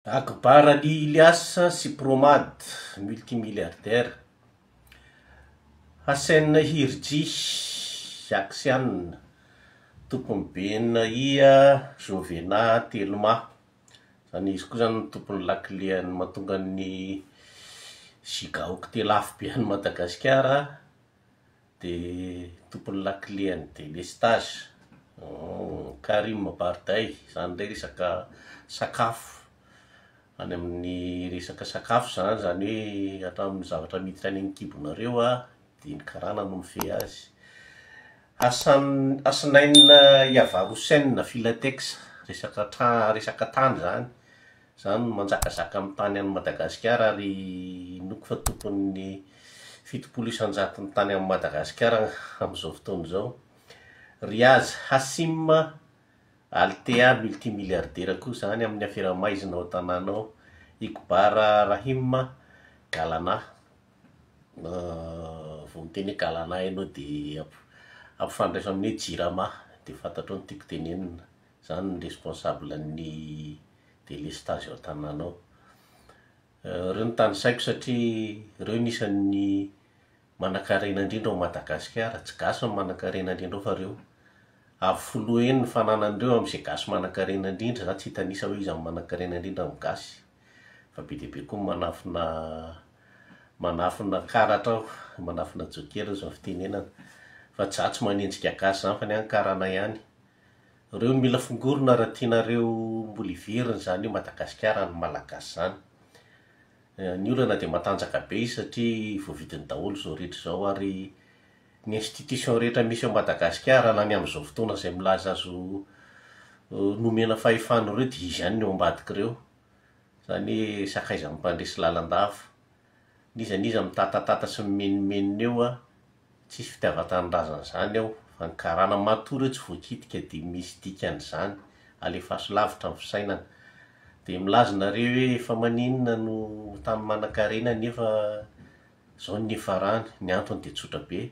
Akbar Ali Ilyas sy Promad, multimilliardaire. Hassen Hirji, Axian, tompon'ny BNI, Jovena Telma. Zany izy koa zany no tompon'ny lakile an'ny mahatonga ny gigaoctet lafo be any Madagasikara, de tompon'ny lakile an'ny délestage. Karim Barday, zany ndray resaka sakafo, any amin'ny resaka sakafo zany, zany hoe hatramin'ny zavatra miditra any amin'ny kibonareo a, de ny karana no mifehy azy. Hassan Hasnain Yavaroussen, Filatex, resaka tra- resaka tany zany, zany no manjakazaka amin'ny tany any Madagasikara ary inoako fa tompon'ny 70% ny tany any Madagasikara amin'izao fotoana izao. Riaz Hassim, Altea, multimilliardaire koa zany amin'ny afera maizina ao an-tanàna ao. Iqbar Rahim, Galana, vao miteny hoe Galana ianao de ampifandraiso amin'ny hoe Jirama, de fantatrao ny tiako tenenina. Zany ny responsable ny délestage ao an-tanàna ao. Reo no tanisaiko satria reo no isan'ny manan-karena indrindra ao Madagasikara. Tsy gasy no manan-karena indrindra ao fa reo. Avo folo heny ny fananan'ireo amin'izay gasy manan-karena indrindra. Za tsy hitanisa hoe iza no manan-karena indrindra amin'ny gasy. Fa be dia be koa ny manafina, manafina karatra ao, manafina joker zao fitenenana. Fa za tsy manenjika gasy zany fa ny ahy ny karana ihany. Reo no mila fongorona raha tianareo mbola hiverina zany hoe Madagasikara ny Malagasy zany. Ny olana de matanjaka be izy satria voavidiny daholo zao rehetra izao ary ny institution rehetra misy ao Madagasikara na ny amin'izao fotoana izay milaza azy ho nomena fahefana ireo de izy ihany no eo ambadik'ireo. Zany hoe sakaizan'ny mpandresy lalandava. N'iza n'iza mitatatata sy mimenomenona eo a, tsisy fitiavan-tanindrazana zany ao, fa ny karana matoa reo tsy voakitika de misy dikan'izany, alefaso lavitra ny fisainana. De milaza nareo hoe fa maninona no tany manan-karena nefa zao ny niafarany, ny antony de tsotra be.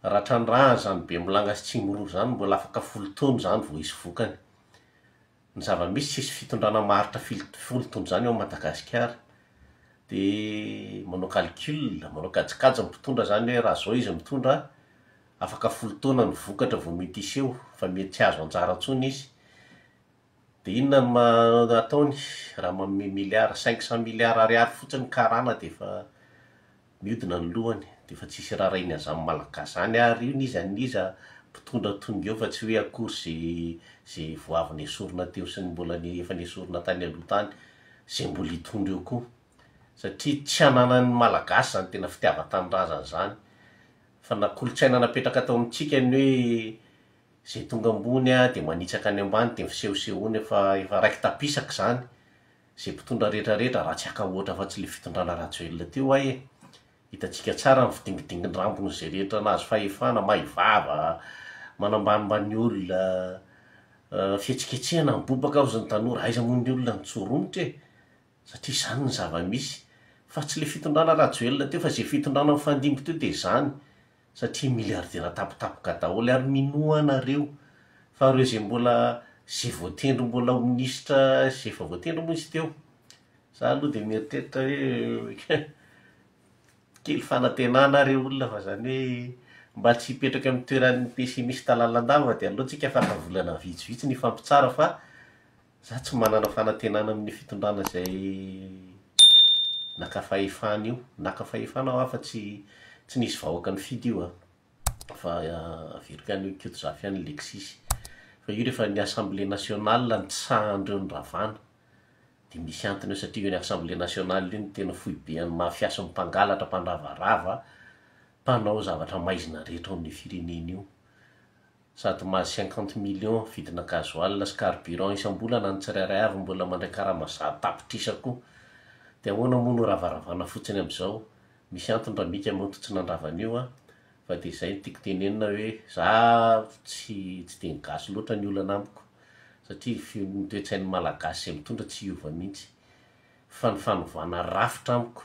Raha trandrahana zany Bemolanga sy Tsimiroro zany mbola afaka 10 taona zany vao hisy vokany. Ny zava-misy tsisy fitondrana maharitra 10 taona zany ao Madagasikara. De manao calcul, manao kajikajy ny mpitondra zany hoe raha zao izy mitondra, afaka 10 taona ny vokatra vao mety hiseho, fa mety tsy azo anjara intsony izy. De inona no ataony raha manome milliard, 500 milliards ariary fotsiny karana de efa mihodina ny lohany, de efa tsisy raharahiany an'izany Malagasy zany ary io n'iza n'iza mpitondra tonga eo fa tsy hoe akory zay zay vao avy nesorina teo sy ny mbola ny efa nesorina tany aloha tany, zay mbola hitondra eo koa. Satria tsy ananan'ny Malagasy zany tena fitiavan-tanindrazana zany. Fa na kolontsaina napetraka tao amintsika ny hoe zay tonga ambony a de manitsaka any ambany de misehosehoana efa efa raiki-tapisaka zany. Zay mpitondra rehetrarehetra raha tsy haka ohatra afa-tsy le fitondrana Rajoelina teo ahy e. Hitantsika tsara ny fidingidingin-drambony zay rehetra nahazo fahefana, mahay vava, manambanimbany olona, fihetsiketsehana mibobaka hozy ny tanora, aiza moa ny olona nitsoromotra e. Satria zany ny zava-misy. Fa tsy le fitondrana Rajoelina teo fa zay fitondrana mifandimby teo de zany. Satria milliardaire tapitapoka daholo ary minoa anareo fa reo zay mbola zay voatendry mbola ho ministra zay efa voatendry moa izy teo. Za aloha de mieritreritra hoe kely fanantenana re olona fa zany hoe mba tsy hipetraka amin'ny toeran'ny pessimiste lalandava de aleo tsika afaka volana vitsivitsy ny hifampitsara fa za tsy manana fanantenana amin'ny fitondrana zay naka fahefana io. Naka fahefana aho fa tsy tsy nisy vahoaka nifidy io a. Fa averiko ihany hoe Koto Zafy ihany Lexis. Fa io rehefa ny Assemblée nationale ny tsahandreo ny ravana. De misy antony eo satria io ny Assemblée nationale io no tena foibe an'ny mafia sy ny mpangalatra, mpandravarava, mpanao zavatra maizina rehetra ao amin'ny firenena io. Sady mahazo 50 millions vidina gasoil sy carburant isam-bolana ny tsirairay avy mbola mandray karama 100 tapitrisa koa. De ahoana moa no ravaravana fotsiny amin'izao? Misy antony raha mika moa tsy nandravana io a. Fa de zay no tiako tenenina hoe za tsy tsy de ny gasy loatra ny olana amiko. Satria ny toe-tsain'ny Malagasy zay mitondra tsy hiova mihitsy. Fa ny fanovana rafitra amiko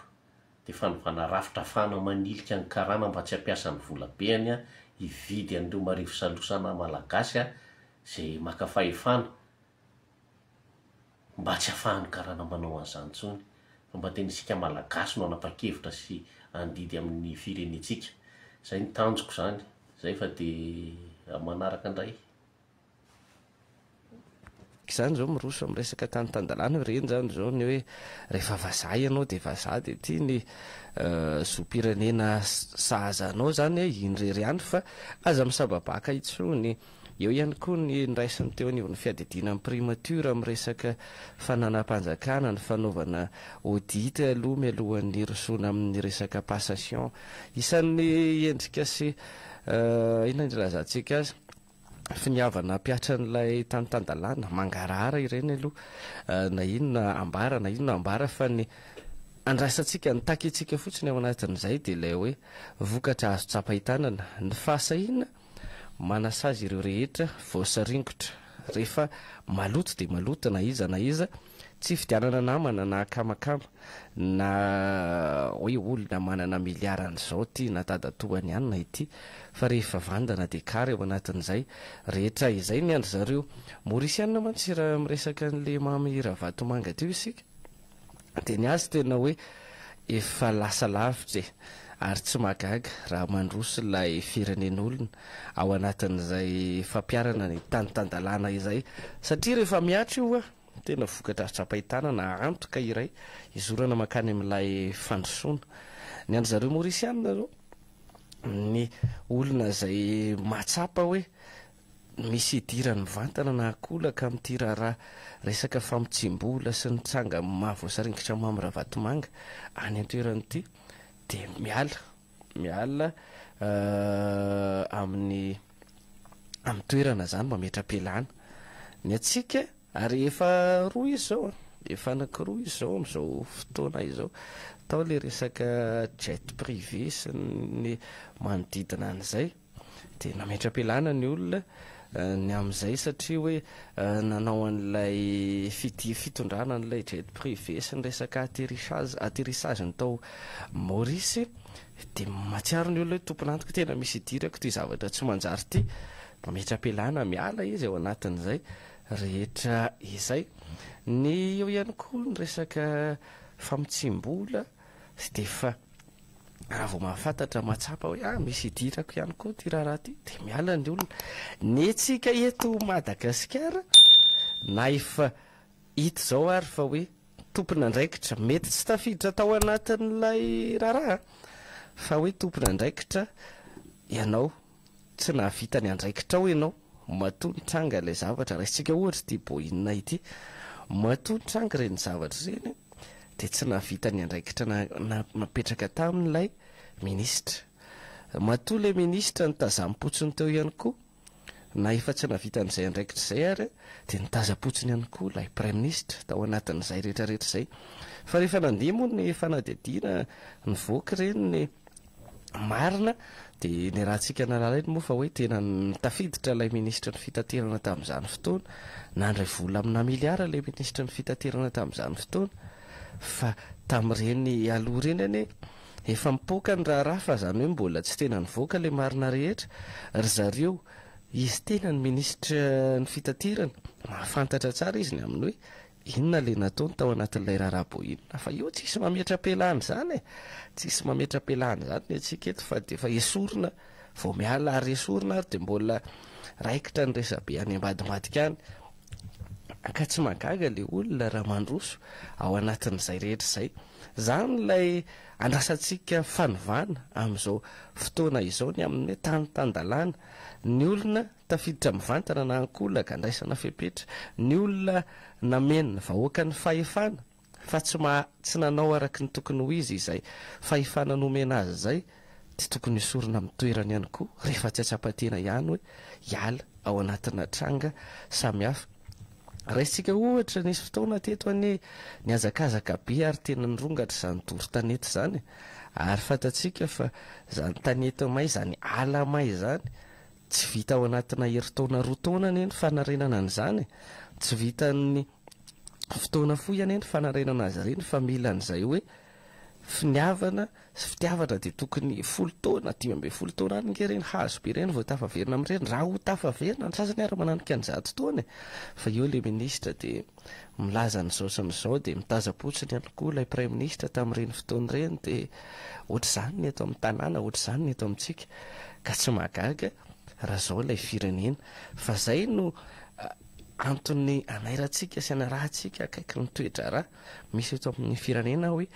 de fanovana rafitra ahafahana manilika ny karana mba tsy hampiasa ny volabeany a, hividy an'ireo marivo salosana Malagasy a, zay maka fahefana. Mba tsy afahan'ny karana manao an'izany intsony fa mba tena isika Malagasy no hanapa-kevitra sy handidy amin'ny firenentsika. Zay ny tanjoko zany. Zay fa de amin'ny manaraka indray. Izany izao miroso amin'ny resaka tany tan-dalàna ireny izany izao ny hoe rehefa vazaha ianao dia vazaha dia ity ny zom-pirenena sahaza anao izany iny irery ihany fa aza misababaka intsony. Eo ihany koa ny nraisiny teo anivon'ny fiadidiana ny primature amin'ny resaka fananam-panjakana, ny fanaovana audit aloha mialohan'ny hirosoana amin'ny resaka passation. Isan'ny endrika sy inona no ilazantsika azy, finiavana hampihatra an'ilay tany tan-dalàna, mangarahara ireny aloha na inona ambara na inona ambara fa ny andrasantsika, ny takintsika fotsiny ao anatin'izay dia ilay hoe vokatra azo tsapain-tanana, ny fahasahiana Manasazy ireo rehetra voasaringotra. Rehefa maloto dia maloto na iza na iza, tsy ifidianana namana na akamakama na hoe olona manana miliara an'izao ity na dadatoany anona ity fa rehefa vandana dia kara eo anatin'izay rehetra izay ny an-dry zareo Maurisiana mantsy raha miresaka an'le Mamy Ravatomanga teo isika. Dia ny azy tena hoe efa lasa lavitra e! Ary tsy mahagaga raha mandroso ilay firenen'olona ao anatin'izay fampiharana ny tany tan-dalàna izay satria rehefa mihatra io tena vokatra azo tsapain-tanana antoka iray hizorana mankany amin'ilay fandrosoana. Ny an-dry zareo Maorisianina izao, ny olona izay mahatsapa hoe Misy idirany mivantana na ankolaka amin'ity raharaha resaka famotsiam-bola sy ny tranga mahavoasaringotra Mamy Ravatomanga any an-toerana ity dia miala miala amin'ny amin'ny toerana izany mametra-pialana. Ny antsika ary efa roa izy izao an, efa anankiroa izy izao amin'izao fotoana izao. Tao ilay resaka jet privé sy ny manodidina an'izay. Dia nametra-pialana ny olona ny amin'izay satria hoe nanao an'ilay fidi- fitondrana an'ilay jet privé sy ny resaka atterrissage atterrissage-ny tao Maurice dia mahatsiaro ny olona hoe tompon'antoka tena misy idirako ity zavatra tsy manjary ity. Mametra-pialana miala izy ao anatin'izay rehetra izay. Ny eo ihany koa ny resaka famotsiam-bola dia efa Raha vao mahafantatra, mahatsapa hoe ah misy idirako ihany koa ity raharaha ity dia miala ny olona. Ny antsika eto Madagasikara na efa hita izao ary fa hoe tompon'andraikitra, mety tsy tafiditra tao anatin'ilay raharaha fa hoe tompon'andraikitra ianao, tsy nahavita ny andraikitrao ianao matoa nitranga ilay zavatra, raisintsika ohatra ity Boina ity, matoa nitranga ireny zavatra ireny dia tsy nahavita ny andraikitra napetraka taminy ilay minisitra. Matoa ilay minisitra nitazam-potsiny teo ihany koa, na efa tsy nahavita an'izay andraikitra izay ary dia nitazam-potsiny ihany koa ilay praiminisitra tao anatin'izay rehetra rehetra izay. Fa rehefa nandeha moa ny fanadihadiana nivoaka ireny ny marina dia niarahantsika nahalala iny moa fa hoe tena tafiditra ilay minisitry ny fitaterana tamin'izany fotoana, nandray vola amina miliara ilay minisitry ny fitaterana tamin'izany fotoana fa tamin'ireny aloha ireny anie efa mipoaka ny raharaha fa izany hoe mbola tsy tena nivoaka ilay marina rehetra ry zareo, izy tena ny minisitry ny fitaterana mahafantatra tsara izy ny amin'ny hoe Inona ilay nataony tao anatin'ilay raharaha Boina? Fa io tsisy mametra-pialana izany e! Tsisy mametra-pialana izany ny antsika eto fa dia efa esorina vao miala ary esorina ary dia mbola raikitra ny resabe any ambadimbadika any. Ka tsy mahagaga ilay olona raha mandroso ao anatin'izay rehetra izay. Izany ilay andrasantsika fanovana amin'izao fotoana izao ny amin'ny hoe tany tan-dalàna. Ny olona Tafiditra mivantana na ankolaka, andraisana fepetra, ny olona nameno ny vahoaka ny fahefana fa tsy maha tsy nanao araky ny tokony ho izy izay fahefana nomena azy izay dia tokony hosorina amin'ny toerany ihany koa rehefa tsy hatsapa-tena ihany hoe hiala ao anatina tranga samihafa. Raisintsika ohatra, nisy fotoana teto anie nihazakazaka be ary tena nirongatra izany doro tanety izany ary fantatsika fa izany tanety may izany ala may izany Tsy vita ao anatina herintaona roa taona anie ny fanarenana an'izany e! Tsy vitan'ny fotoana fohy anie ny fanarenana azy ireny fa mila an'izay hoe finiavana sy fitiavana dia tokony folo taona, 15 taona any nge ireny hazo be ireny vao tafaverina amin'ireny, raha ho tafaverina, ny sasany ary mananika ny 100 taona e! Fa eo ilay minisitra dia milaza an'izao sy an'izao dia mitazam-potsiny ihany koa ilay praiminisitra tamin'ireny fotoana ireny dia ohatr'izany ny eto amin'ny tanàna, ohatr'izany ny eto amintsika ka tsy mahagaga raha izao ilay firenena fa izay no antony anairantsika sy anarahantsika akaiky ny toe-draharaha misy eto amin'ny firenena hoe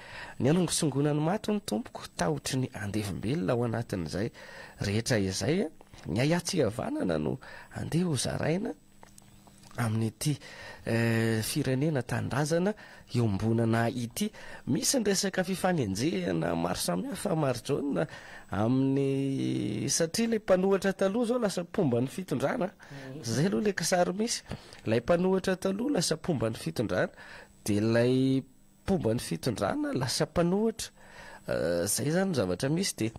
ny hanongosongoana ny maty ny tompoko tahotry ny andevombelona ao anatin'izay rehetra izay ny ahiahy tsy havanana no andeha ho zaraina amin'ity firenena tanindrazana iombonana ity. Misy ny resaka fifanenjehana maro samihafa Marijaona amin'ny satria ilay mpanohitra taloha izao lasa mpomba ny fitondrana. Izay aloha ilay kisary misy. Ilay mpanohitra taloha lasa mpomba ny fitondrana dia ilay mpomba ny fitondrana lasa mpanohitra. Izay izany ny zavatra misy dia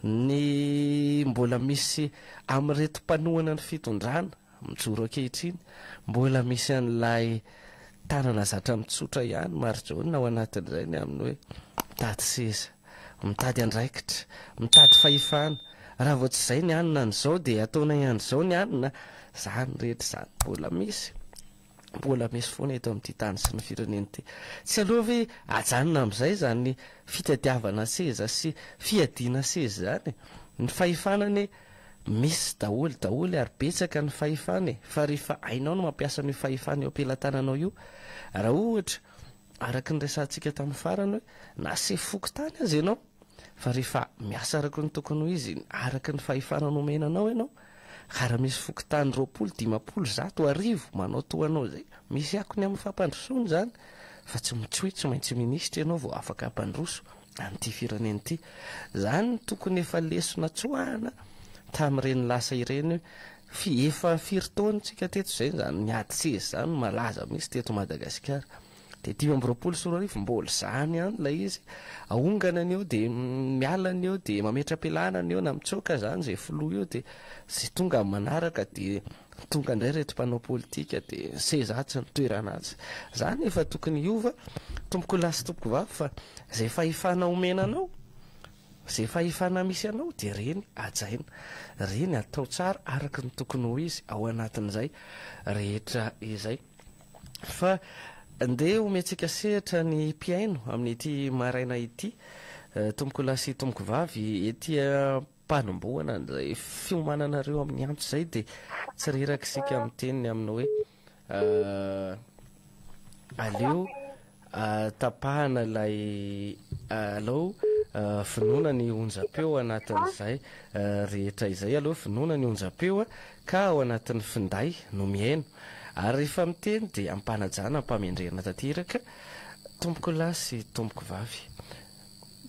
ny mbola misy amin'ireto mpanohana ny fitondrana mijoro ankehitriny mbola misy an'ilay tanana zatra mitsotra ihany Marijaona ao anatin'izay ny amin'ny hoe mitady seza, mitady andraikitra, mitady fahefana, raha vao tsy izay ny anona an'izao dia ataonay an'izao ny anona, izany rehetra izany mbola misy. Mbola misy foana eto amin'ity tany sy ny firenena ity. Tsy aleo ve ajanona amin'izay izany fitadiavana seza sy fiadiana seza izany e? Ny fahefana anie misy daholo daholo ary betsaka ny fahefana e! Fa rehefa hainao ny mampiasa an'io fahefana eo am-pelatananao io, raha ohatra araka ny resahantsika tamin'ny farany hoe na sefo fokontany aza ianao, Fa rehefa miasa araka ny tokony ho izy, araka ny fahefana nomena anao ianao, ka raha misy fokontany 20, 50, 100, 1000 manao toa anao izay, misy akony amin'ny fampandrosoana izany, fa tsy tsy hoe tsy maintsy minisitra ianao vao afaka hampandroso an'ity firenena ity. Izany no tokony efa lesona tsoahana tamin'ireny lasa ireny hoe fi efa firy taona isika teto izay izany niady seza izany no malaza mihitsy teto Madagasikara. Dia 2025 mbola izany ihany ilay izy, ahongana ny eo dia miala ny eo dia mametra-pialana ny eo na mitsoaka izany izay filoha eo dia izay tonga amin'ny manaraka dia tonga indray ireto mpanao politika dia ny seza atsy ny toerana atsy. Izany efa tokony hiova tompokolahy sy tompokovavy fa izay fahefana omena anao, izay fahefana misy anao dia ireny hajaina, ireny atao tsara araka ny tokony ho izy ao anatin'izay rehetra izay. Fa ndeha omentsika sehatra ny mpihaino amin'ity maraina ity, tompokolahy sy tompokovavy, ety am-panombohana an'izay fiomananareo amin'ny antso izay dia tsy reraka isika miteny ny amin'ny hoe aleo Tapahana ilay aleo vonoina ny onjam-peo anatin'izay rehetra izay aleo vonoina ny onjam-peo ka ao anatin'ny finday no mihaino ary rehefa miteny dia am-panajana am-pamendrehana tanteraka tompoko lahy sy tompoko vavy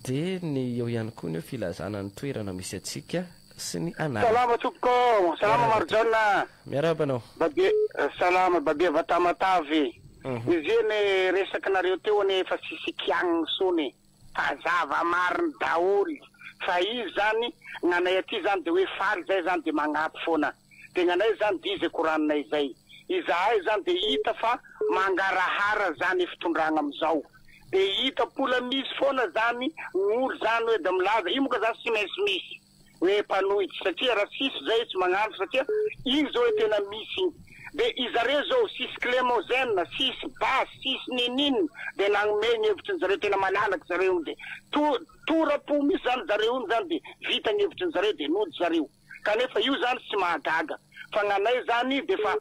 dia ny eo ihany koa ny hoe filazana ny toerana misy antsika sy ny anarana. Salama tompoko, salama Miarahaba Marijaona. tompoko. Miarahaba anao. Babia, salama Babia Vatamatavy. Izy anie resakinareo teo anie efa tsisy kiagniny tsony fa zava mariny daholy fa izy zany gnanay aty zany de hoe faly zay zany de magnapy foana de gnanay zany de izy koraninay zay izahay zany de hita fa mangarahara zany fitondragna amizao de hita mpola misy foana zany gnolo zany hoe da milaza io moka zany tsy maintsy misy hoe mpanohitsy satria raha tsisy zay tsy magnano satria iny zao hoe tena misy iny de izareo zao tsisy clemogène tsisy basy tsisy ninin de nagnome ny hevitry ny zareo tena malalaky zareo iny de to torapo misy zany zareo iny zany de vita ny hevitry ny zareo de nody zareo. Kanefa io zany tsy mahagaga fa gnanay zany defa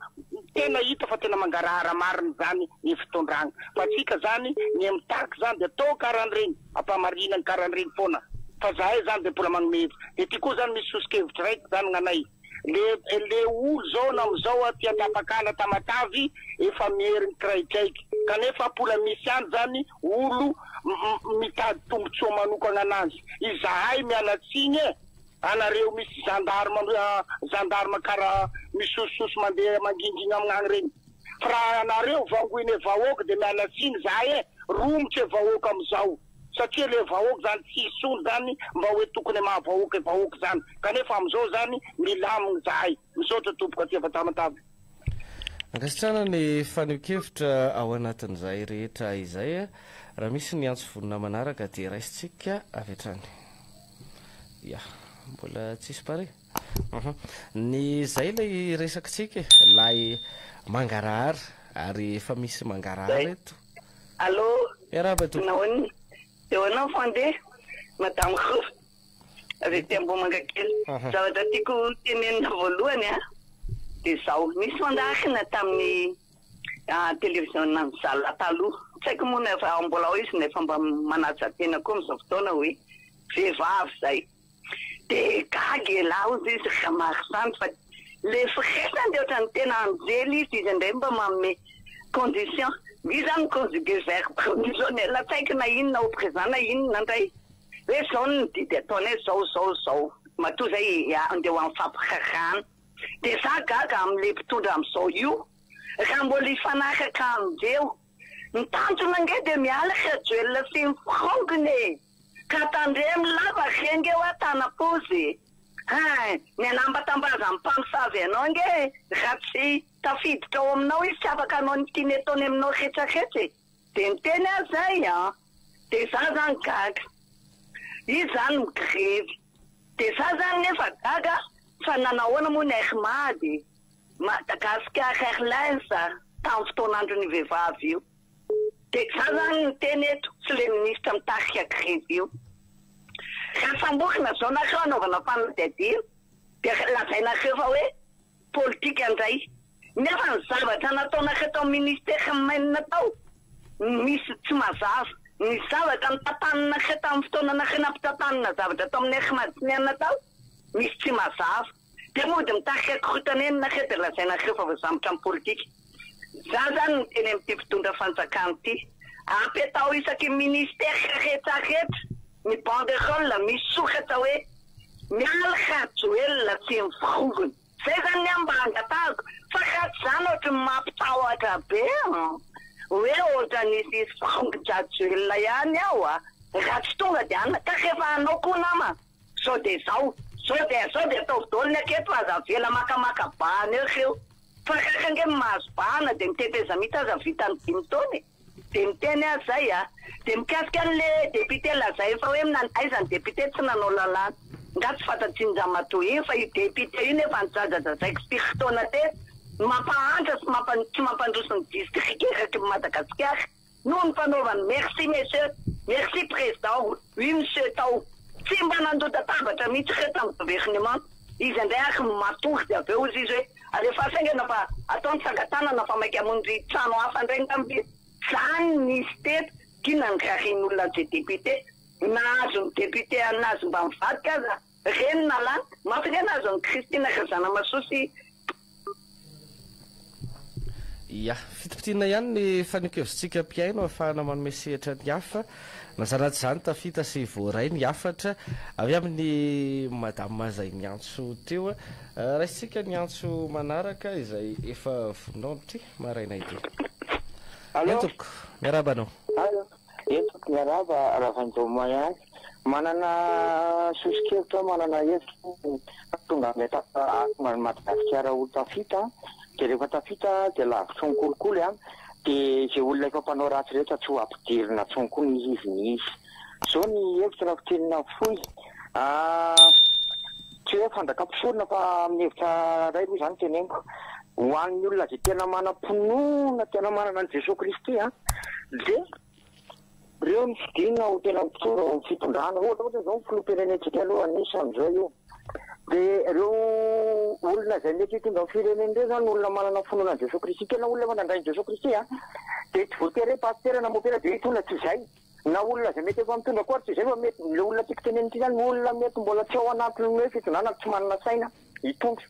tena hita fa tena mangarahara marina zany ny fitondragna fa tsika zany ny mitaky zany de atao karanregny ampamarinagny karanregny fona fa zahay zany de mbola magnome hevitra de ty koa zany misy sosokevitry raiky zany gnanay le le olo zao na amizao aty antapakala tamatavy efa mierigny kiraikraiky kanefa mbola misy any zany olo mitady tombotsoa manokagna anazy izahay miala tsigny e. Anareo misy gendarme gendarme kara misosososo mandeha mangingigna amignagny regny fa raha anareo vangoine vahoaka de miala tsiny zahay e romotry e vahoaka amizao satria le vahoaka zany tsisy tsony zany mba hoe tokony maha vahoaka e vahoaka zany kanefa amizao zany milamigny zahay misaotra tompoko aty avy Tamatave. Ankasitrahana ny fanehoan-kevitra ao anatin'izay rehetra izay. Raha misy ny antso vonona manaraka dia raisintsika avy hatrany. Ya, mbola tsisy pare. Ny izay ilay resakitsika e, ilay mangarahara ary efa misy mangarahara eto. Allô, Miarahaba tompoko. Nahoana? Eo anao fandeha, Madame Rose. Avy aty Ambohimangakely. Zavatra tiako tenenina voalohany an, dia izao, nisy fandaharana tamin'ny televiziona ny zalahy taloha, tsy haiko moa na efa mbola ao izy na efa mba manaja tena koa amin'izao fotoana hoe vehivavy izay. Dia gaga elah hozy izy ry Ramarosandy fa le firesany dia ohatran'ny tena anjely izy, izy indray mba manome condition. Izy izany mi-conjuguer verbe conditionnel tsy haiko na inona au présent na inona indray. Hoe zao ny didy ataonay zao zao zao matoa zay andeha ho amin'ny fampiraharahana. Dia za gaga amin'le mpitondra amin'izao io raha mbola hifanaraka amindreo. Ny tanjona ange dia miala Rajoelina sy ny forongony e! Ka tandremo lava re nge hoa tana-poza e! Hein! Ny anambatambazan'ny mpamosavy anao ange raha tsy tafiditra ao aminao izy tsy afaka hanao ny tiany ataony aminao retraretra e! Dia niteny aho zay an! Dia za zany gaga. Izy zany migrevy. Dia za zany nefa gaga fa nanahoana moa ny Air Mad e? Madagascar Airlines tamin'ny fotoan'andron'io vehivavy io. Dia za zany miteny eto sy le minisitra mitarika grevy io. Raha samborina zao nareo hanaovana fanadihadiana dia lazainareo fa hoe politika indray. Nefa ny zavatra nataonareo tao ministère main tao misy tsy mazava. Ny zavatra notantaninareo tamin'ny fotoana nareo nampitantanina zavatra tao amin'ny Air Madiniana tao misy tsy mazava. Dia mody mitarika korontana eny nareo dia lazainareo fa voasambotra amin'ny politika. Za zany miteny amin'ity mpitondra fanjakana ity, apetaho isaky ny ministère rehetra rehetra ny banderole misy soratra hoe Mialy Rajoelina tsy miforongony. Zay zany ny ahy mba angatahako fa raha tsy zany ohatry ny mampitahotra be an! Hoe ohatran'ny hisy firongon-dRajoelina ihany ao a! Raha tsy tonga dia anona ka rehefa hanao koa nama zao dia zao, zao dia zao dia ataovy daholo ny aketo fa aza avela makamaka bahana eo reo fa raka ange ny mahazo bahana dia ny tetezamita aza vitan'ny dimy taona e! Dia miteny aho zay a! Dia mikasika an'le député lazainy fa hoe minan aiza ny député tsy nanao lalàna? Nga tsy fantatsin'dramatoa iny fa io député io nefa nijajajajaiko firy taona teto no mampahantra sy mampa tsy mampandroso ny district eraky ny Madagasikara noho ny fanaovany merci monsieur merci président oui monsieur tao tsy mba nandotatabatra mihitsy ireo tamin'ny gouvernement Izy indray ary no matory dia avy eo hozy izy hoe alefaso haingana fa atao ny tsangan-tanana fa maika hamonjy trano hafa indray angamba izy. Zany nisy teto, k'inona ny rarian'olona an'izay député nahazo ny député anazy mba mivadika aza reny nalany, mafy ange nahazo an'i Christine Razanamasoa sy Ya, fitipitiana ihany ny fanehoan-kevitsika mpihaino ahafahana manome sehatra ny hafa. Na izany na tsy izany tafita sy voaray ny hafatra avy amin'i Madame izay niantso teo. Raisintsika ny antso manaraka izay efa vonona ao amin'ity maraina ity. Allo. Eny tompoko, miarahaba anao. Allo. Eny tompoko, miarahaba Ravainjoma ihany. Manana soso-kevitra aho, manana hevitra hahatonga an'i hahatonga an'i Madagasikara ho tafita, dia rehefa tafita dia lavitry ny kolikoly an, dia izay olona efa mpanao ratsy rehetra tsy ho ampidirina intsony koa ny izy ny izy. Izao ny hevitro raha fintinina fohy, tsy hoe fandrakam-pisorona fa amin'ny hevitra iray aloha izany teneniko, ho an'ny olona izay tena manam-pinoana, tena manana an'i Jesoa Kristy an, dia Reo no fidina ho tena mpitondra ao amin'ny fitondrana. Ohatra ohatra zao ny filoham-pirenentsika aloha anisany zao io. De reo olona izay mety hitondra ny firenena ireo zany olona manana finoana an'i Jesoa Kristy, tena olona efa nandray an'i Jesoa Kristy an. De tsy voatery hoe pasitera na mopera de hitondra tsy izay. Na olona izay mety efa mitondra koa ary tsy izay fa mety le olona tiako tenenina ity zany olona mety mbola tsy ao anatin'ny hoe fitondrana tsy manana saina hitondra.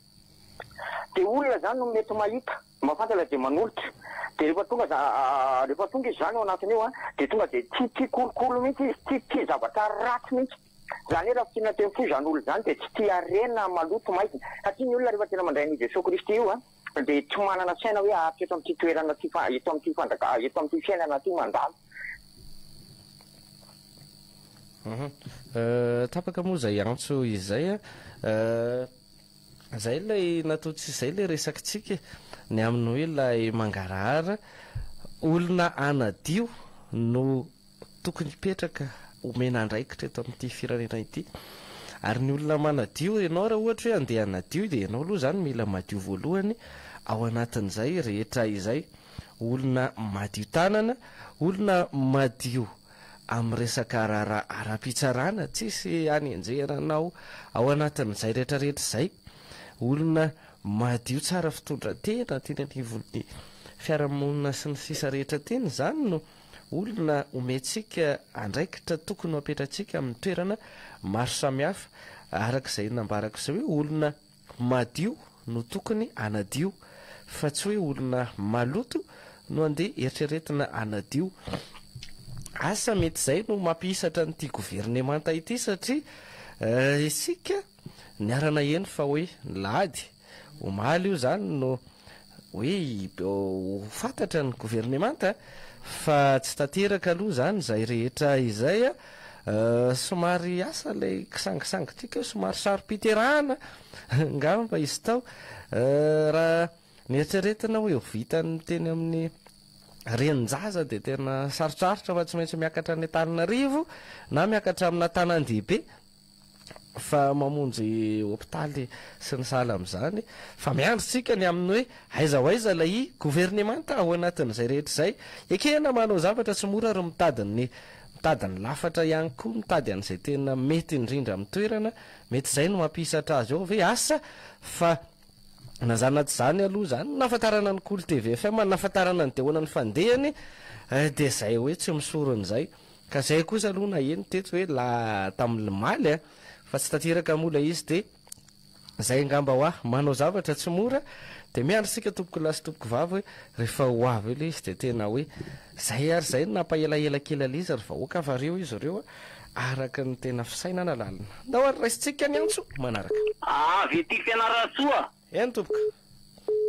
De olona zany no mety mahita. Mahafantatra dia manolotra. Dia rehefa tonga rehefa tonga izy izany ao anatin'io an, dia tonga dia tsy tia kolikoly mihitsy izy, tsy tia zavatra ratsy mihitsy. Izany hoe raha fintinina teny fohy izany olona izany dia tsy tia harena maloto maizina. Satria ny olona rehefa tena mandray an'io Jesoa Kristy io an, dia tsy manana saina hoe haharitra eto amin'ity toerana ity fa eto amin'ity fanjaka eto amin'ity fiainana ity mandalo. Tapaka moa izay antso izay an. Izay ilay nataontsika, izay ilay resakitsika e, ny amin'ny hoe ilay mangarahara, olona hanadio no tokony hipetraka omena andraikitra eto amin'ity firenena ity. Ary ny olona manadio, ianao raha ohatra hoe handeha hanadio dia ianao aloha izany mila madio voalohany ao anatin'izay rehetra izay. Olona madio tanana, olona madio amin'ny resaka raharaha ara-pitsarana, tsisy hanenjehana anao ao anatin'izay rehetra rehetra izay. Olona madio tsara fitondran-tena teny anivon'ny fiarahamonina sy ny sisa rehetra teny izany no olona omentsika andraikitra tokony ho apetratsika amin'ny toerana maro samihafa. Araka izay nambarako izay hoe olona madio no tokony hanadio fa tsy hoe olona maloto no andeha eritreretina hanadio. Asa mety izay no mampihisatra an'ity governemanta ity satria isika niara-naheno fa hoe ny lahady, omaly io izany no hoe ho fantatra ny governemanta fa tsy tanteraka aloha izany izay rehetra izay. Somary asa ilay kisangisangy tiako eo, somary saro-piterahana angamba izy tao. Raha neritreretina hoe ho vitan'ny teny amin'ny renin-jaza dia tena sarotsarotra fa tsy maintsy miakatra any Antananarivo na miakatra amina tanan-dehibe. fa mamonjy hopitaly sy ny sahala amin'izany, fa miandry tsika ny amin'ny hoe aiza ho aiza ilay governemanta ao anatin'izay rehetra izay. Ekena manao zavatra tsy mora ary mitady ny mitady ny lafatra ihany koa, mitady an'izay tena mety indrindra amin'ny toerana, mety izay no mampihisatra azy ao ve? Asa fa na izany na tsy izany aloha izany, nahafantarana ny Kolo tvfm, nahafantarana ny Deona ny fandehany dia izay hoe tsy misorona izay. Ka zay kosa aloha naheno teto hoe la tamin'ny lmaly a, fa tsy tanteraka moa ilay izy dia zay angamba hoa manao zavatra tsy mora dia miandry tsika tompoko lahy sy tompoko vavy hoe rehefa ho avy eo ilay izy dia tena hoe zay ary zay no nampahelahela kely an'ilay izy ry vahoaka fa reo izy ireo a araka ny tena fisainana lalina. Ndao ary raisintsika ny antso manaraka. Avy ety Fianarantsoa. Eny tompoko.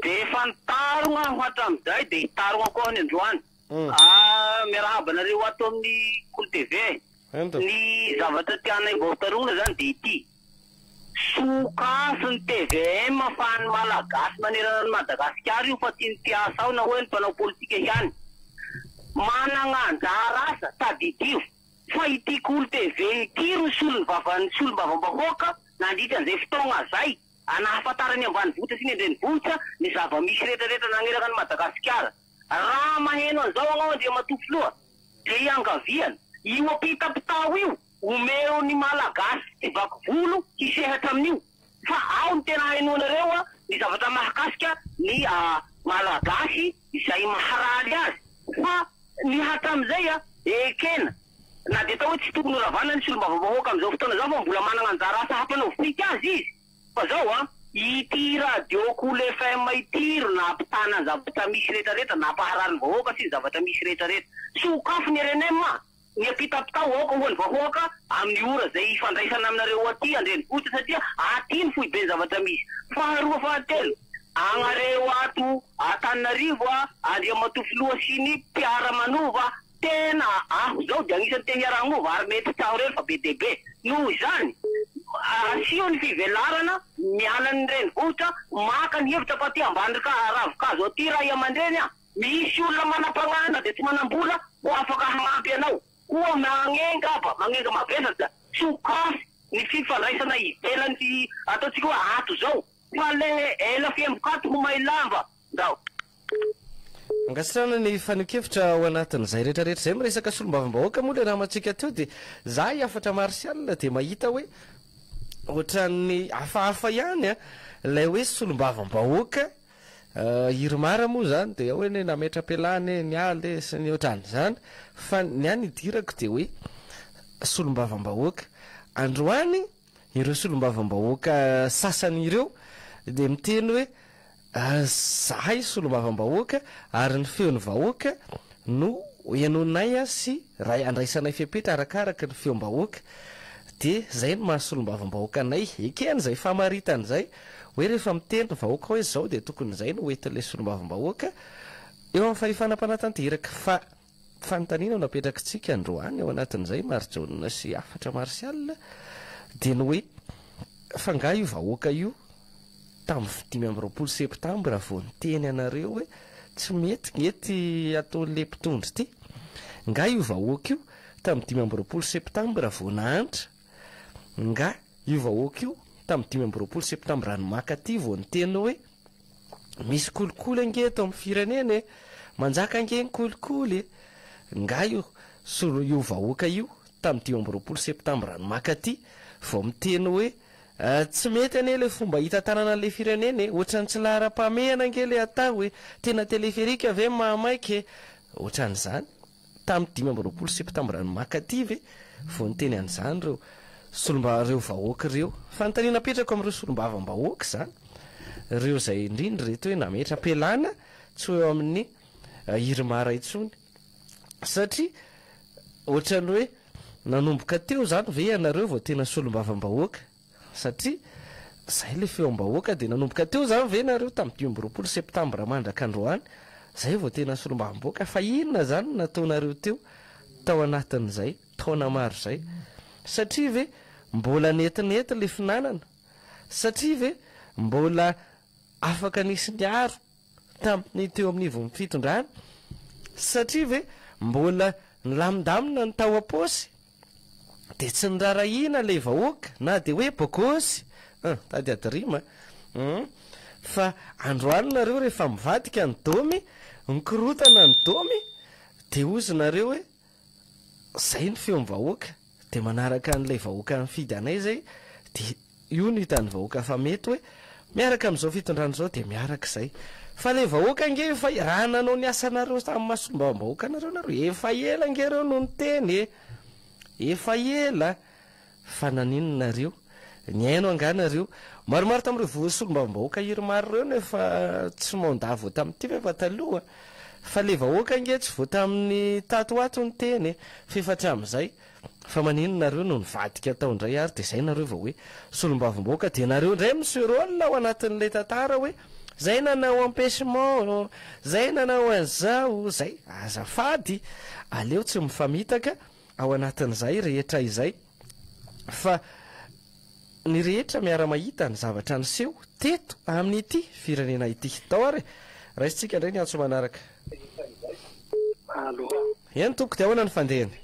Dia efa nitarogna aho hatramin'izay dia hitarogna koa aho ny androany. Ah, miarahaba anareo ato amin'ny Kolo TV. Ny zavatra tianay mba ho tarogna zany dia ity. Sokafy ny tvm fa an'ny Malagasy manerana an'i Madagasikara io fa tsy ny mpiasa ao na hoe ny mpanao politika ihany. Managna anjara asa, tadidio fa ity Kolo TV ity ro solon'ny solombavambahoaka nandritra an'izay fotoagna zay. Nahafantaran'ny ambanivohitra sy ny andrenivohitra ny zava-misy rehetrarehetra nanerana an'i Madagasikara. Raha maheno an'izao agnao Andriamatoa Filoha dia iangaviana, io ampitapitao io omeo ny Malagasy tsy vaky volo hisehatra amin'io fa ao no tena hainoanareo ny zavatra mahakasika ny Malagasy izay maharaly azy fa ny hatramin'izay ekena na dia atao hoe tsy tokony horavana ny solombavambahoaka amin'izao fotoana izao fa mbola manana anjara asa hampanaovitsika azy izy. Fa zao an, ity radio Kolo FM ity ro nampitana ny zavatra misy rehetra rehetra, nampaharary ny vahoaka sy ny zavatra misy rehetra rehetra. Sokafy ny rnm a! Ny ampitapitao aoka ho an'ny vahoaka amin'ny ora izay ifandraisana aminareo aty andrenivohitra satria aty ny foiben'ny zavatra misy. Faharoa fahatelo, agnareo ato Antananarivo a, Andriamatoa Filoha sy ny mpiara manova Tena aho zao dia agnisan'ny te hiara-hagnova ary mety tsy aho irery fa be dia be. Noho izany, asio ny fivelarana miala ny renivohitra, maka ny hevitra fa aty ambany ravin-kazo aty ray aman-dreny a! Misy olona manam-panahy na dia tsy manam-bola ho afaka hagnampy anao. Koa magnenga aba, magnenga mavesatra, sokafy ny fifandraisana ivelan'ny ataontsika hoe ato zao fa le ela fiembokato ho may lamba. Ndao. Ankasitrahana ny fanehoan-kevitra ao anatin'izay rehetra rehetra izay. Miresaka solombavambahoaka moa ilay namantsika teo dia za i Hafatra Martial dia mahita hoe ohatran'ny hafahafa ihany ilay hoe solombavambahoaka Irmar moa izany dia hoe nametra-pialana e, niala e sy ny ohatran'izany fa ny ahy ny idirako dia hoe solombavambahoaka. Androany ireo solombavambahoaka sasany ireo dia miteny hoe Zahay solombavambahoaka ary ny feon'ny vahoaka no henoinay sy andraisanay fepetra arakaraka ny feom-bahoaka dia zay no maha solombavambahoaka anay. Ekena izay famaritana izay hoe rehefa miteny ny vahoaka hoe zao dia tokony izay no hoentin'ilay solombavambahoaka eo amin'ny fahefana mpanatanteraka fa fanontaniana no apetrakitsika androany ao anatin'izay Marijaona sy Hafatra Martial dia ny hoe fa nga io vahoaka io. tamin'ny 25 septambra vao niteny anareo hoe tsy mety nge ty ataon'le mpitondra ity? Nga io vahoaka io tamin'ny 25 septambra vao nahantra? Nga io vahoaka io tamin'ny 25 septambra ny maka aty vao niteny hoe misy kolikoly ange eto amin'ny firenena e! Manjaka ange ny kolikoly e! Nga io solo io vahoaka io tamin'ny 25 septambra ny maka aty vao miteny hoe tsy mety anie ilay fomba hitantanana an'ilay firenena e! Ohatran'ny tsy laharam-pahamehana ange ilay atao e! Tena téléphérique ve ny mahamaika e! Ohatran'izany. Tamin'ny 25 septambra ny maka aty ve vao niteny an'izany ireo solomba ireo vahoaka ireo? Fanontaniana apetrako amin'ireo solombavam-bahoaka izany. Ireo izay indrindra ireto hoe nametra-pialana tsy ho eo amin'ny IRMAR intsony. Satria ohatran'ny hoe nanomboka teo izany ve ianareo vao tena solombavambahoaka? Satria izay ilay feom-bahoaka dia nanomboka teo izany ve nareo tamin'ny 25 septambra mandraka androany izay vao tena solombavambahoaka? Fa inona izany no nataonareo teo tao anatin'izay taona maro izay? Satria ve mbola netinety ilay finanana? Satria ve mbola afaka nisy niaro tamin'ny teo amin'ivon'ny fitondrana? Satria ve mbola nilamindamina ny tao am-paosy dia tsy nirarahiana ilay vahoaka na dia hoe bogosy? Hum, tady ady rima hum. Fa androany nareo rehefa mivadika ny domy, mikorotana ny domy, dia hozy nareo hoe zay ny feom-bahoaka, dia manaraka an'ilay vahoaka nifidy anay zay, dia Io no hitan'ny vahoaka fa mety hoe miaraka amin'izao fitondrana izao dia miaraka izay. Fa ilay vahoaka ange efa raha nanao ny asanareo tamin'ny maha solombavambahoaka anareo nareo efa ela ange ireo no niteny e! Efa ela! Fa naninona nareo? Nihaino angaha nareo? Maromaro tamin'ireo voa solombavambahoaka IRMAR ireo no efa tsy mandat vao tamin'ity fa efa taloha. Fa ilay vahoaka ange tsy vao tamin'ny tato ho ato niteny e! Fa efa hatramin'izay. Fa maninona nareo no nivadika tao indray ary dia zay nareo vao hoe solombavambahoaka dia nareo indray mi-se rôle ao anatin'ilay tantara hoe zay nanao empêchement zay nanao an'izao zay azafady aleo tsy mifamitaka ao anatin'izay rehetra izay fa ny rehetra miara-mahita ny zavatra niseho teto amin'ity firenena ity. Tao ary e! Raisintsika indray ny antso manaraka. Allo. Eny tompoko, dia ahoana ny fandehany?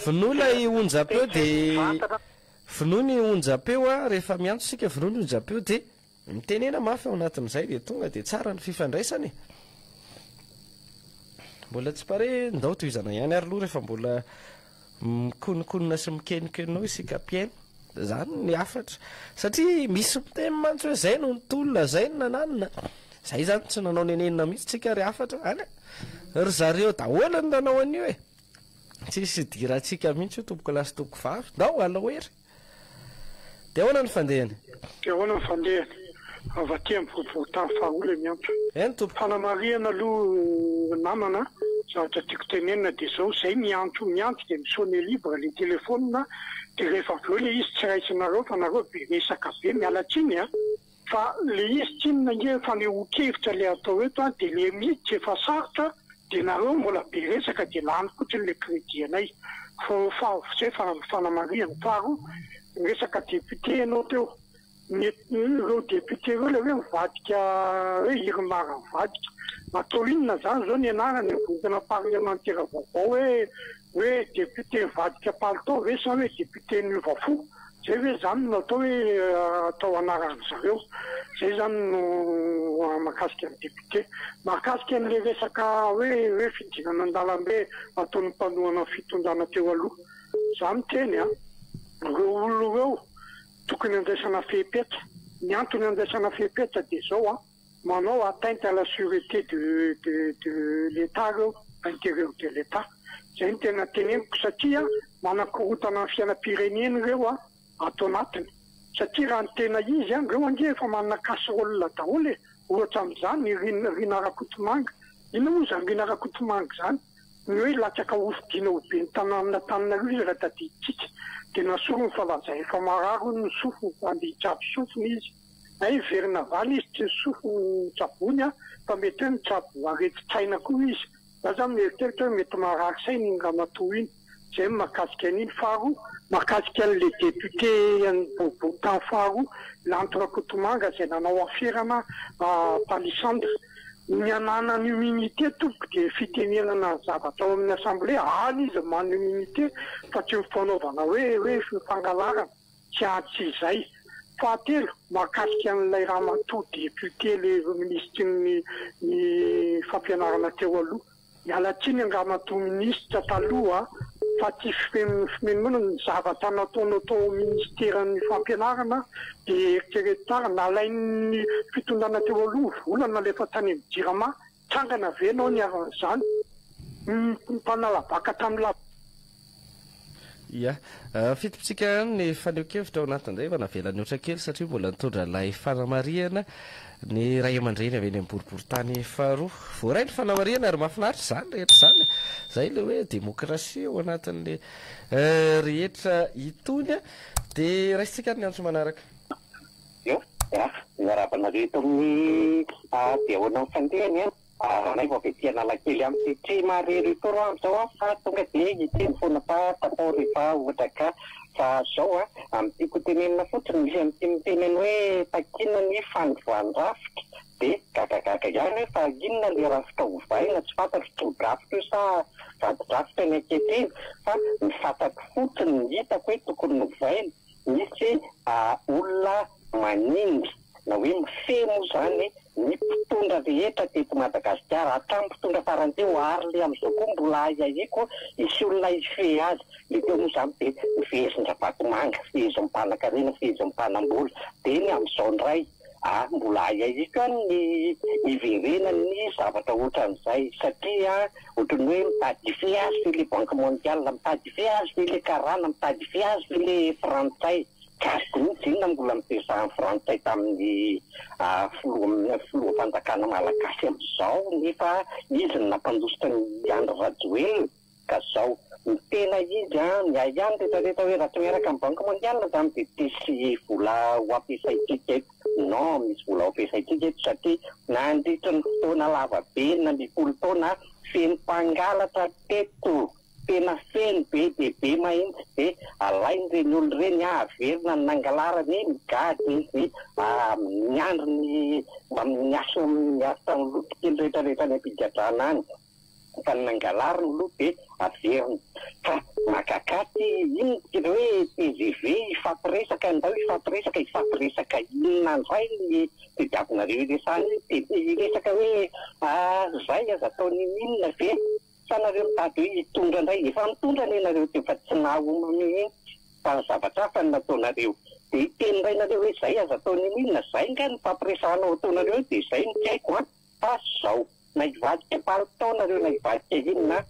Vonoa ilay onjam-peo dia vonoa ny onjam-peo a, rehefa miantso isika vonoa ny onjam-peo dia mitenena mafy ao anatin'izay dia tonga dia tsara ny fifandraisana e. Mbola tsy pare, ndao tohizana ihany ary aloha rehefa mbola Mikononkonona sy mikenokeno eo isika mpihaino. Zany ny hafatra. Satria misy miteny mantsy hoe zay no nitolona, zay no nananona. Zay zany tsy nanao nenenina mihitsy tsika ry hafatra. Any ry zareo daholo no nanao an'io e. Tsisy idirantsika mihitsy io tompokolahy sy tompokovavy. Ndao alao hery. Dia ahoana ny fandehany? Dia ahoana ny fandehany? Avy aty amin'ny boriborintany faharoa ilay miantso. Eny tompoko. Fanamarihana aloha ry namana a, zavatra tiako tenenina dia izao, izay miantso miantso dia mi-sonner libre ilay telephone dia rehefa avy eo ilay izy tsy raisinareo fa nareo be resaka be, miala tsiny a! Fa le izy tsinona ange fanehoan-kevitra le atao eto an, de le miditra efa sarotra de nareo mbola be resaka de lany fotsiny le crédit anay. Fa fa zay fa fanamarihana. Faharoa, resaka député ianao teo, ny ireo député ireo le hoe mivadika hoe IRMAR mivadika, atao inona zany zao ny anarany vondrona parlemantera vaovao hoe hoe député nivadika palitao ve sa hoe député niova fo? Zay ve zany no atao hoe atao anaran-dry zareo? Zay zany no mahakasika ny député. Mahakasika an'le resaka hoe hoe fidinana an-dalambe ataon'ny mpanohana ny fitondrana teo aloha. Za miteny an, ireo olona ireo tokony andraisana fepetra. Ny antony andraisana fepetra dia zao an, manao atteinte à la sureté de de de l'Etat reo, intérieur de l'Etat. Zay no tena teneniko satria manakorontana ny fiainam-pirenena ireo a ato anatiny. Satria raha ny tena izy a, reo ange efa manana casserole daholo e, ohatra amin'izany i Rina Rina Rakotomanga. Inona moa izany Rina Rakotomanga izany? Ny hoe latsaka hofidiana ho ben'ny tanànan'Antananarivo izy raha tadidintsika dia nasoriny fa lazainy fa marary hono ny sofiny fa andeha hitsabo sofina izy. Hay miverina valy izy tsy ny sofiny no tsaboiny an, fa mety hoe mitsabo aretin-tsaina koa izy. Za zany mieritreritra hoe mety marary saina iny ramatoa iny. Zay ny mahakasika an'iny. Faharoa, Mahakasika an'ilay député an'ny boriborintany faharoa, Lanto Rakotomanga izay nanao aferana palissandre. Ny ananany immunité tompoko dia fitenenana ny zavatra ao amin'ny assemblée, any izy manana immunité fa tsy ny fanaovana hoe hoe fangalarana, tsy any tsy izay. Fahatelo, mahakasika an'ilay ramatoa député le minisitry ny ny fampianarana teo aloha. Miala tsiny angaha matoa minisitra taloha fa tsy fimenomenona ny zavatra nataonao tao amin'ny ministeran'ny fampianarana dia eritrereto tsara, nalain'ny fitondrana teo aloha vola nalefa tany amin'ny jirama, tsangana ve ianao niharan'izany? Ny mpanala baka tamin'ny la. Ia. Fitompitsika ihany ny fanehoan-kevitra ao anatin'izay fa navela nihoatra kely satria mbola nitondra ilay fanamarihana ny ray aman-dreny avy eny amin'ny boriborintany faharoa. Voaray ny fanamarihana ary mahafinaritra izany rehetra izany e. Izay ilay hoe demokrasia ao anatin'ny rehetra itony. Dia raisintsika ary ny antso manaraka. Eo, miarahaba anareo eto amin'ny dia ahoana ny fandehany an? Ranaivo avy aty Analakely aminy tsy mahare retour aho amizao aho fa tonga dia hiteny foana fa tapaho rehefa ohatra ka fa zao a amin'ny tiako tenenina fotsiny misy an'ity miteny any hoe takiana ny fanovan-drafitra dia gagagaga ihany hoe fa inona le rafitra ovaina tsy fantatro tso-drafitra io sa vadi-drafitra ny ankehitriny fa ny fantatro fotsiny ny hitako hoe tokony novaina misy olona manindry na hoe mifehy moa izany ny mpitondra rehetra teto Madagasikara, hatramin'ny mpitondra farany teo ary le amin'izao koa mbola ahiahiako hisy olona hifehy azy, le teo moa izany dia nifehezin-dRavatomanga, fehezin'ny mpanankarena, fehezin'ny mpanambola, dia ny amin'izao indray ah mbola ahiahiako ihany ny hiverenan'ny zavatra ohatran'izay satria ohatran'ny hoe mitady hifehy azy ve le banque mondiale, mitady hifehy azy ve le karana, mitady hifehy azy ve le frantsay. Gasy mihitsy inona mbola notezahan'ny frantsay tamin'ny filoha filoham-panjakana malagasy amin'izao nefa izy no nampandositra an'i Andry Rajoelina ka zao ny tena izy an ny ahy ihany rehetra rehetra hoe raha tsy miaraka amin'ny banque mondiale zany dia tsisy vola ho ampiasaintsika eto non misy vola ho ampiasaintsika eto satria nandritra ny fotoana lava be 16 taona feno mpangalatra teto Tena feno be dia be mahintsy de alainy ireny olona ireny ah averina ny nangalarany migadra izy ah miandry ny mba miasa miasa ny loto kely rehetra rehetra any am-pigadrana any fa ny nangalariny aloha de averina fa mahagaga ty inona ty hoe tgv hifampiresaka ndao hifampiresaka hifampiresaka inona ndray ny tediavinareo hiresahana io de hiresaka hoe ah zay aza atao ninoninona ve Sa nareo mitady hoe hitondra indray? Efa nitondra anie nareo teo fa tsy nahomby mihitsy fa ny zavatra hafa no nataonareo. Dia hiteny indray nareo hoe zay aza atao ninoninona, zay nga no fampiresahana ao ataonareo eo dia zay no tsy haiko an! Fa zao, na hivadika palitao nareo na hivadika inona an!